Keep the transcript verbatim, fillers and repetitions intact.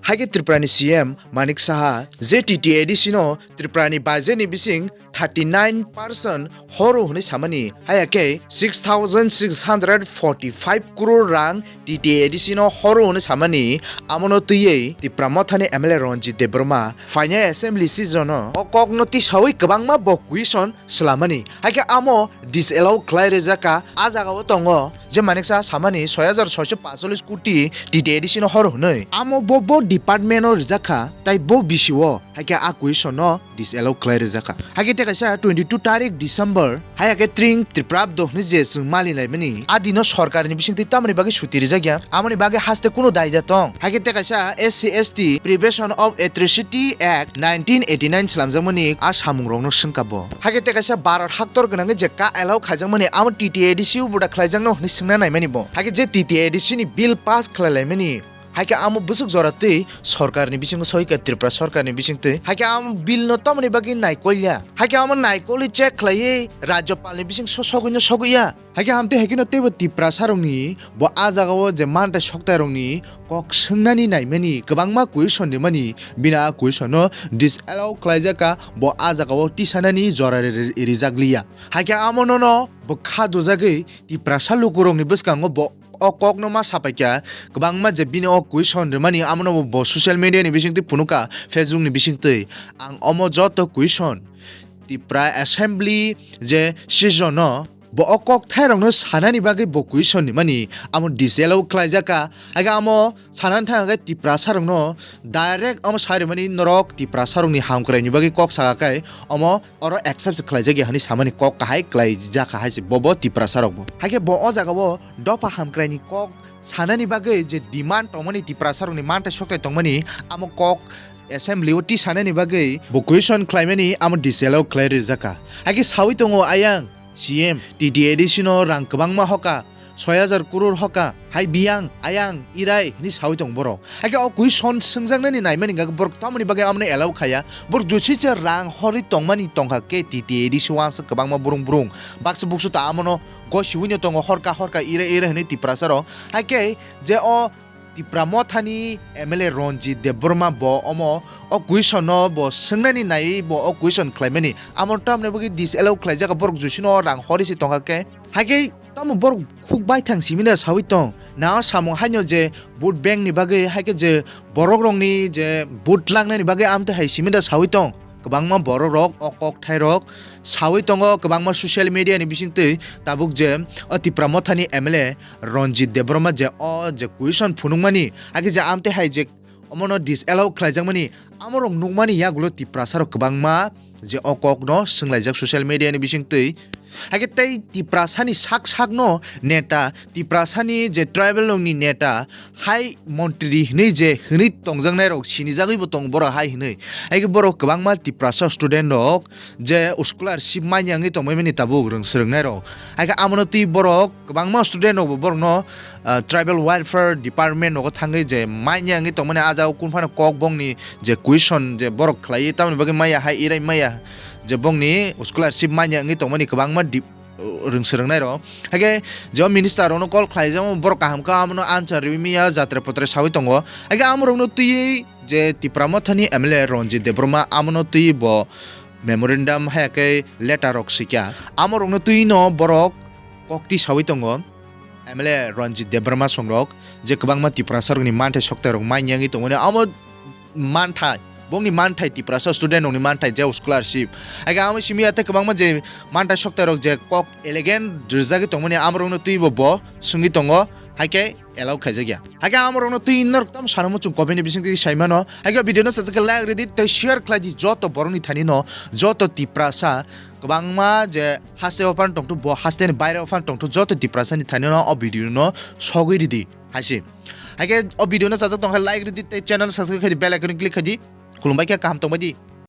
Hai khe Tripura ni C M Manik Saha je T T A D C no Tripura ni budget ni bising thirty nine percent horo hwnwi samani, haya khe six thousand six hundred forty five crore rang T T A D C no horo hwnwi samani, amono twiwi Tipra Motha ni M L A Ranjit Debbarma phainai assembly session o o kok no tisawi kwbangma bo question swlamani, hai khe amo disallow khlai rijak kha. A jaga o tongo je Manik Saha samani soi hajar soiso paanchchollis koti T T A D C no horo hwnwi, amo bo bo department o rijak kha, tai bo bisi o hai khe a question no disallow khlai rijak kha. Hai khe tei kaisa twenty two tarik December, hai khe tring Tripura Abdo hwnwi je chwng mali laimani, a dino sorkar ni bising twi tamoni bagwi suti rijak ya, amoni bagwi haste kunu dai da tong. Hai khe tei kaisa S C S T Prevention of Atrocity Act nineteen eighty nine slamjakmani a samung rokno swngkha bo. Hai khe tei kaisa Bharat haktor gwnangwi je ka allow khaijakmani amo T T A D C o buda khlaijakno hwnwi swngna naimani bo. Hai khe je T T A D C ni bill pass khlai laimani, hai khe amo bwswk jora twi sorkar ni bising soi kha, Tripura sorkar ni bising twi. Hai khe amo bill no tamoni bagwi naikolya. Hai khe amo naikolwi check khlaiwi Rajyapal ni bising so sogwi no sogwi ya. Hai khe amtwi hai kheno teibo Tiprasa rokni bo a jaga o je mantai soktai rokni kok swngnani naimani kwbangma question rimani, bini a question no disallow khlaijak kha, bo a jaga o tisanani jora ri-, ri-, rijak liya. Hai khe amo nono bo kha dujagwi Tiprasa lukurokni bwskango bo o kokno ma sapaikha, kwbangma je bini o question rwmani, amono bo, bo social media ni bisingtwi phunukha, Facebook ni bisingtwi. Ang omo joto question Tipra Assembly je session no bo o kok thairokno sanani bagwi bo question rimani, amo disallow khlaijakha. Hai khe amo sanani thang khe Tiprasa rokno direct amo sai rimani, norok Tiprasa rokni hamkrai ni bagwi kok saka khe omo oro accept se khlaijak ya hwnwi samani kok kahai khlai jakha hai se bobo Tiprasa rokbo. Hai khe bo o jaga o dopha hamkrai ni kok sanani bagwi je demand tongmani, Tiprasa rokni manthai sokthai tongmani, amo kok assembly o tisanani bagwi bo question khlaimani, amo disallow khlai rijak kha. Hai khe sawi tongo ayang C M, T T A D C no rang kwbangma hoka, soi hajar crore hoka, hai biyang, ayang, irai hwnwi sawi tong borok. Hai khe o question swngjaknani naimani hwnkha khe borok tamoni bagwi amoni allow khaya. Borok jusi se rang horwi tongmani tongkha khe T T A D C uansuk kwbangma burung burung. Baksa buksu ta amono gosiwino tongo horka horka irai irai hwnwi Tiprasa rok. Hai khe je o Tipra Mothani M L A Ranjit Debbarma bo omo o question no bo swngnani nai bo o question khlaimani. Amo tamni bagwi disallow khlaijak borok jusino rang horwi se tongkha khe. Hai khe tamo borok khuk baithang simi da sawi tong. Na o samung haino je vote bank ni bagwi hai khe je borok rokni je vote langnani bagwi amtwi hai simi da sawi tong. Kwbangma borok rok o kokthai rok sawi tongo, kwbangma social media ni bisingtwi tabuk je o Tipra Mothani M L A Ranjit Debbarma je o je question phunukmani, hakhe je amtwi hai je omono disallow khlaijakmani, amorok nukmani yagulo Tiprasa rok kwbangma je o kokno swnglaijak social media ni bisingtwi. Hakhe tei Tiprasani sak sakno neta, Tiprasani je tribal rokni neta hai montri hinwi je hinwi tongjaknai rok sinijagwi bo tongo borok hai hinwi. Hakhe borok kwbangma Tiprasa student rok je scholarship manya wngwi tongmani tabuk rwng swrwngnai rok. Hakhe amono twi borok kwbangma student rok bo borokno, ah, tribal welfare department rogo thangwi je manya wngwi tongmani, ah jagao kunphano kok bongni je question je borok khlaiwi tamoni bagwi maya hai irai maya je bongni scholarship manya wngwi tongmani kwbangma dip-, rwng swrwngnai rok. Hakhe je o minister rokno call khlaijamo borok kaham khe amono answer riwi maya jatra potra sawi tongo. Hakhe amorokno twiwi je Tipra Mothani M L A Ranjit Debbarma amono twiwi bo memorandum hai khe letter rok swikha. Amorokno twiwi no borok kokti sawi tongo. M L A Ranjit Debbarma songrok je kwbangma Tiprasa rokni manthai soktai rok manya wngwi tongmani, amo manthai, bongni manthai Tiprasa student rokni manthai je scholarship. Hakhe amo simi ya tei kwbangma je manthai soktai rok je kok elegant rijagwi tongmani, amorokno twiwi bo bo swngwi tongo, hakhe allow khaijakya. Hakhe amorokno twi norok tamo sanamo chwng comment ni bisingtwi saimano. Hakhe video no sajak khe like ridi tei share khlai di joto borokni thani no, joto Tiprasa kwbangma je haste o phan tongthu, bo haste ni baire o phan tongthu, joto Tiprasa ni thani no o video no sogwi ridi hai se. Hakhe o video no sajak tong khe like ridi tei channel subscribe khai di, bell icon click khai di. Khulumbai khe kaham tongbai di.